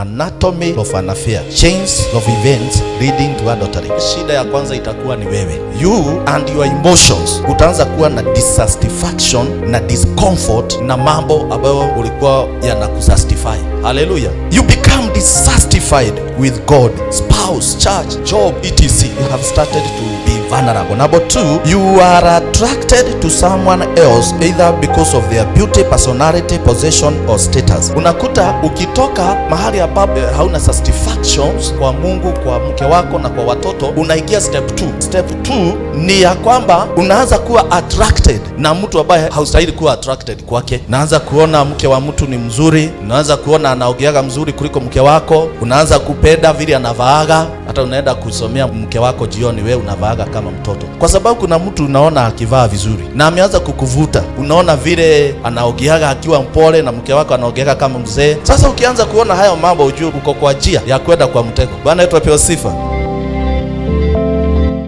Anatomy of an Affair, Chains of Events Leading to Adultery. Shida ya kwanza itakuwa ni wewe, you and your emotions. Utaanza kuwa na dissatisfaction na discomfort na mambo ambayo ulikuwa yanakusatisfy. Haleluya! You become dissatisfied with God, spouse, church, job, etc. You have started to be vulnerable. Number two, you are attracted to someone else either because of their beauty, personality, possession or status. Unakuta ukitoka mahali ambapo hauna satisfactions kwa Mungu, kwa mke wako na kwa watoto, unaingia step 2. Step 2 ni ya kwamba unaanza kuwa attracted na mtu ambaye haustahili kuwa attracted kwake. Unaanza kuona mke wa mtu ni mzuri, unaanza kuona anaogeaga mzuri kuliko mke wako, unaanza kupenda vile anavaaga. Hata unaenda kusomea mke wako jioni, we unavaaga kama mtoto, kwa sababu kuna mtu unaona akivaa vizuri na ameanza kukuvuta. Unaona vile anaogeaga akiwa mpole na mke wako anaogeaga kama mzee. Sasa ukianza kuona hayo mambo, ujue uko kwa njia ya kwenda kwa mtego. Bwana wetu apewe sifa.